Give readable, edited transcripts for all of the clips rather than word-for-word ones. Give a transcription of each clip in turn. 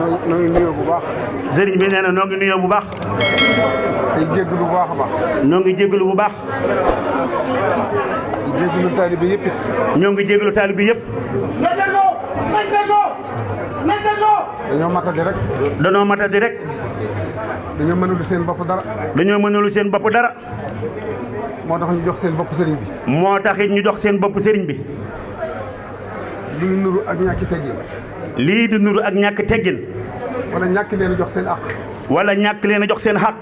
noo ngi nuyoo bu baax. sëriñ bi nee na noo ngi nuyoo bu baax. tey jéggalu bu baax a baax. noo ngi jéggalu bu baax. di jéggalu taalibe yëpp it. ñoo ngi jéggalu taalibe yëpp. dañoo matadi rek. danoo matadi rek. dañoo mënulu seen bopp dara. dañoo mënulu seen bopp dara. moo tax ñu jox seen bopp sëriñ bi. moo tax it ñu jox seen bopp sëriñ bi. lii nuru ak ñàkki teggin. lii di nuru ak ñàkk teggin. wala ñàkk leen a jox seen àq. wala ñàkk leen a jox seen xàq.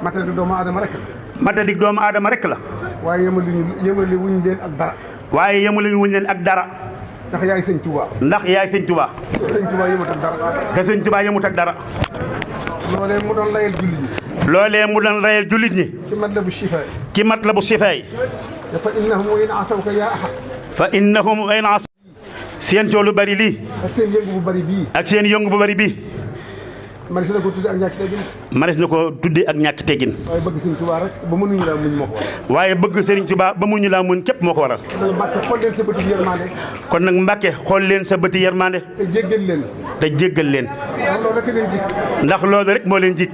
matadi doomu aadama rek la. matadi doomu aadama rek la. waaye yemale wuñ leen ak dara. waaye yemale wuñ leen ak dara. ndax yaay sëñ Touba. ndax yaay sëñ Touba. sëñ Touba yemut ak dara. te sëñ Touba yemut ak dara. loolee mu doon layal jullit ñi. loolee mu doon rayal jullit ñi. ci matlabu shifa. ci matlabu shifa yi. dafa innahum wa in asawka yaa ahad. fa innahum wa in asaw seen coow lu bari lii. ak seen yëngu bu bari bii. ak seen yëngu bu bari bii. manis na ko tudde ak ñàkki teggin. manis na ko tudde ak ñàkk teggin. waaye bëgg sëñ Touba rek ba mënuñu laa muñ moo ko waral. waaye bëgg Serigne Touba ba mu ñu laa mun képp moo ko waral. kon nag Mbàkke xool leen sa bëti yërmande. kon nag Mbàkke xool leen sa bëti yërmande. te jéggal leen. te jéggal leen. ndax loolu rek leen jig. ndax loolu rek moo leen jig.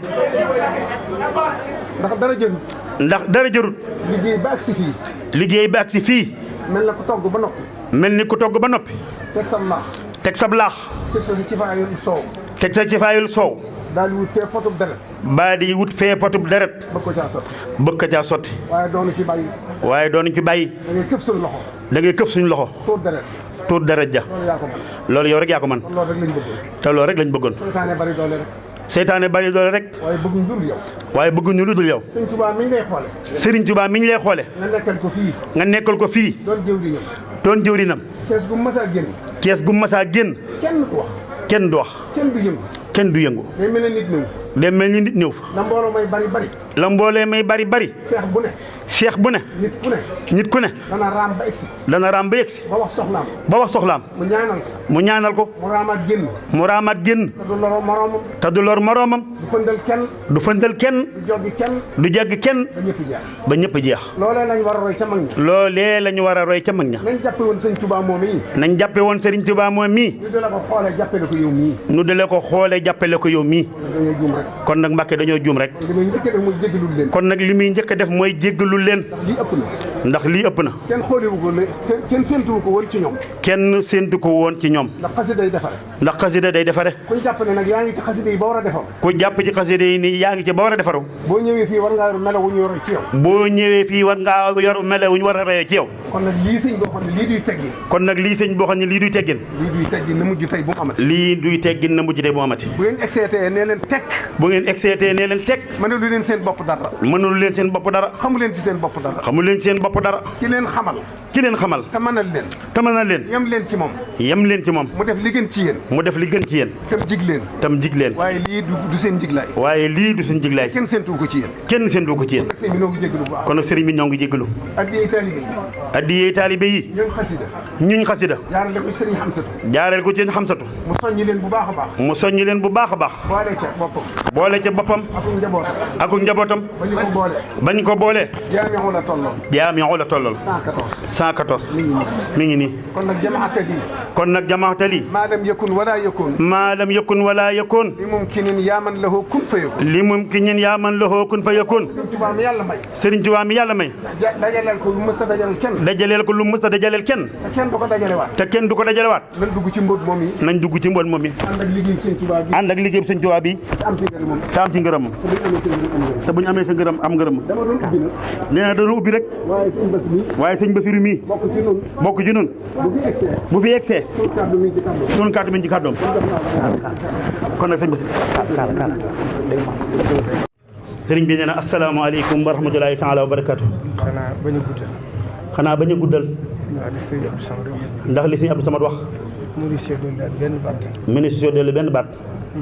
ndax dara jërut. ndax dara jërut. liggéey ba agsi fii. liggéey ba agsi fii. mel na ku togg ba noppi. mel ni ku togg ba noppi. teg sa laax. teg sab laax. sëg sa ci faayul soow. teg sa ci faayul soow. daal di wut fee potub deret. baa di wut fee potub deret. bëgg ko caa sotti. bëgg ko caa sotti. waaye doonu ci bàyyi. waaye doonu ci bàyyi. da ngay këf suñu loxo. da ngay këf suñu loxo. tuur deret. tuur deret ja. loolu yaa ko mën. loolu yow rek yaa ko mën. kon loolu rek lañ bëggoon. te loolu rek lañ bëggoon. seytaane bari doole rek. seytaane bari doole rek. waaye bëgguñ dul yow. waaye bëgguñu lu dul yow. sëñ Touba mi ngi lay xoole. Serigne Touba mi ñu lay xoole. nga nekkal ko fii. nga nekkal ko fii. doon jëwriñam. doon jëwrinam. kees gu masaa génn. kees gu masaa génn. kenn du wax. kenn du wax. kenn du yëngu. kenn du yëngu. day mel ne nit ñëw. day mel ni nit ñëw fa. na mbooloo may bari bari. la mboolee may bari bari. seex bu ne. seex bu ne. nit ku ne. nit ku ne. dana raam ba egsi. dana raam ba yegsi. ba wax soxlaam. ba wax soxlaam. mu ñaanal ko. mu ñaanal ko. mu raamaat génn. mu raamaat génn. te du loroo moroomam. te du lor moroomam. du fëndal kenn. du fëndal kenn. du joggi kenn. du jagg kenn. ba ñëpp jeex. ba ñëpp jeex. loolee lañ war a roy ca mag ñi. loolee la ñu war a roy ca mag ña. nañ jàppe woon sëñ Touba moom yi. nañ jàppe woon Serigne Touba moom mii. ñu dala ko xoolee jàppale ko yow mii. nu dale ko xoolee jàppale ko yow mii. dañoo juum rek. kon nag Mbàkke dañoo juum rek. li may njëkk a def mooy jéggalul leen. kon nag li muy njëkk a def mooy jéggalul leen. lii ëpp na. ndax lii ëpp na. kenn xoolewu ko ne kenn séntuwu ko woon ci ñoom. kenn séntu ko woon ci ñoom. ndax xasida day defare. ndax xasida day defare. kuñ jàpp ne nag yaa ngi ci xasida yi ba war a defar. ku jàpp ci xasida yi nii yaa ngi ci ba war a defaru. boo ñëwee fii war ngaa yor melo wu ñu yor ci yow. boo ñëwee fii war ngaa yor mele wu ñu war a reyee ci yow. kon nag lii sëñ boo xam ne lii duy teggi. kon nag lii sëñ boo xam ne lii duy teggin. lii duy teggi na mujj tey bu mu amati. lii duy teggin na mujj tey bu amati. bu ngeen excité nee leen tekk. bu ngeen excité nee leen teg. mënalu leen seen bopp dara. mënul leen seen bopp dara. xamu leen ci seen bopp dara. xamul leen seen bopp dara. ki leen xamal. ki leen xamal. te mënal leen. te mënal leen. yem leen ci moom. yem leen ci moom. mu def li gën ci yéen. mu def li gën ci yéen. tam jig leen. tam jig leen. waaye lii du seen jiglaay. waaye lii du suñ jiglaay. kenn séntuwu ko ci yéen. kenn séntu ko ci yéen. nag sëñ bi noo ngi jéggalu bu baax. kon nag sëriñ bi ñoo ngi jéggalu. addiyee taalibe yi. addiyee taalibe yi. ñooñ xasida. ñuñ xasida. jaarale ko sëriñ Xamsatu. jaareel ko ci xamsatu. mu soññi leen bu baax a baax. mu soññi leen bu baax a baax. boole ca boppam. boole ca boppam. ak njabootam. ak njabootam. ba ñu ko boole. bañ ko boole. jaamiu la tolloon. jaamiu la tollal. 114. 114. mi ngi nii. kon nag jamaata ji. kon nag jamaatali. maa lam yakun wala yakun. maa lam yakun wala yakun. li mumkinin yaa man lahu kun fa yakun. li mumkinin yaa man lahu kun fa yakun. Sëriñ Tuubaa mi yàlla may. Sëriñ Tuubaa mi yàlla may. dajaleel ko lu mës a dajaleel kenn. dajaleel ko lu mës a dajaleel kenn. te kenn du ko dajalewaat. te kenn du ko dajalewaat. nañ dugg ci mbóot moom yi. nañ dugg ci mboon moom yi. ànd ak liggéey Sëriñ Tuubaa bi. ànd ak liggéey Sëriñ Tuubaa bi. te am ci ngërëm moom. te am ci ngërëm. te bu ñu amee sa ngërëm am ngërëm. dama doon ubbi nag. nee na dañoo ubbi rek. waaye sëñ Bas mi. waaye sëñ Basiru mii. bokk ci noonu. bokk ci nun bu fi egsee. bu fi yegsee. suñu kàddu mi ci kàddu. sunu kàddu mi ci kàddoom. kon nag sëñ Basiru. sëriñ bi nee na asalaamaaleykum wa rahmatulahi taala wa barakaatu. xanaa bañ a guddal. xanaa bañ a guddal. ndax li sëñ Abdou Samad wax. ndax li sëñ Abdou Samad wax. mu di seetlu benn baat. ministre dellu benn baat.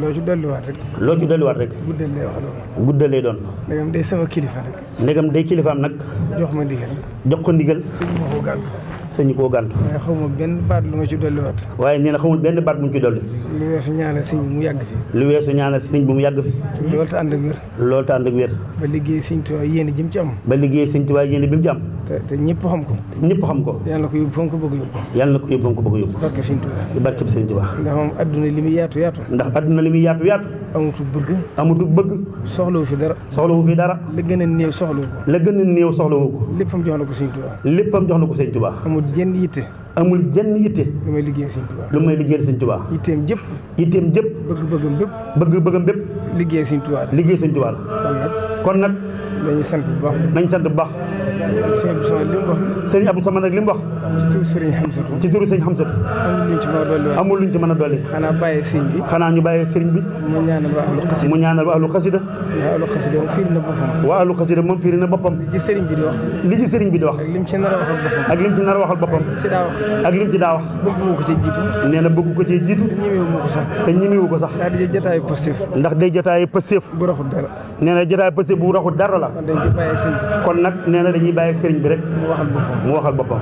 loo ci dolliwaat rek. loo ci dolliwaat rek. guddal lay wax loolu. guddal lay doon. ndegam day sama kilifa nag. ndegam day kilifaam nag. jox ma ndigal. jox ko ndigal. sëñ ma ko gàntu. sëñ koo gàntu. waaye xaw ma benn baat lu ma ci dolliwaat. waaye nee na xamul benn baat bu mu ci dolli. lu weesu ñaanal sëñ bi mu yàgg fi. lu weesu ñaanal sëñ bi mu yàgg fi. loolu te ànd ak wér. loolu te ànd ak wér. ba liggéey sëñ Tuubaa yéene ji mu ci am. ba liggéey sëñ Tuubaa yéene bi mu ci am. te ñëpp xam ko. ñëpp xam ko. yàlla na ko yóbbu fa mu ko bëgg yóbbu. yàlla na ko yóbbu fa mu ko bëgg yóbbu. barke Sëriñ Tuubaa. di barke Sëriñ Tuubaa. ndax moom adduna li muy yaatu yaatu. ndax adduna li muy yaatu yaatu. amutu bëgg. amutu bëgg. soxlawu fi dara. soxlawu fi dara. la gën a néew soxlawu ko. la gën a néew soxlawu ko. léppam jox na ko Sëriñ Tuubaa. léppam jox na ko Sëriñ Tuubaa. amul jenn yitte. amul jenn yitte. lu may liggéey Sëriñ Tuubaa. lu may liggéeyal Sëriñ Tuubaa. yitteem jëpp. yitteem jëpp. bëgg-bëggam bépp. bëgg-bëggam bépp. liggéey Sëriñ Tuubaa la. liggéey Sëriñ Tuubaa la. kon nag. dañuy sant bu baax. nañ sant bu baax. sëñ Abdou Samad li mu wax. sëñ Abdou Samad nag li mu wax. ci turu Sëriñ Hamsatu. ci turu sëñ Hamsatu. amul luñ ci mën a dolli. xanaa bàyyi sëriñ bi. xanaa ñu bàyyi sëriñ bi. mu ñaanal waa ahlu xasida. mu ñaanal waa ahlu xasida. waa ahlu xasida moom fiiri na boppam. waa ahlu xasida moom fiiri na boppam. li ci sëriñ bi di wax. li ci sëriñ bi di wax. ak lim ci nar a waxal boppam. ak lim ci nar a waxal boppam. ci daa wax. ak lim ci daa wax. bëggu ko ci jiitu. nee na bëggu ko ci jiitu. te ñemewu ko sax. te ñemewu ko sax. ndax di jotaayu positif. ndax day jotaayu positif. bu raxul dara. nee na jotaayu positif bu raxul dara la. kon dañ ci bàyyi ak sëriñ bi. kon nag nee na dañuy bàyyi ak sëriñ bi rek. mu waxal boppam.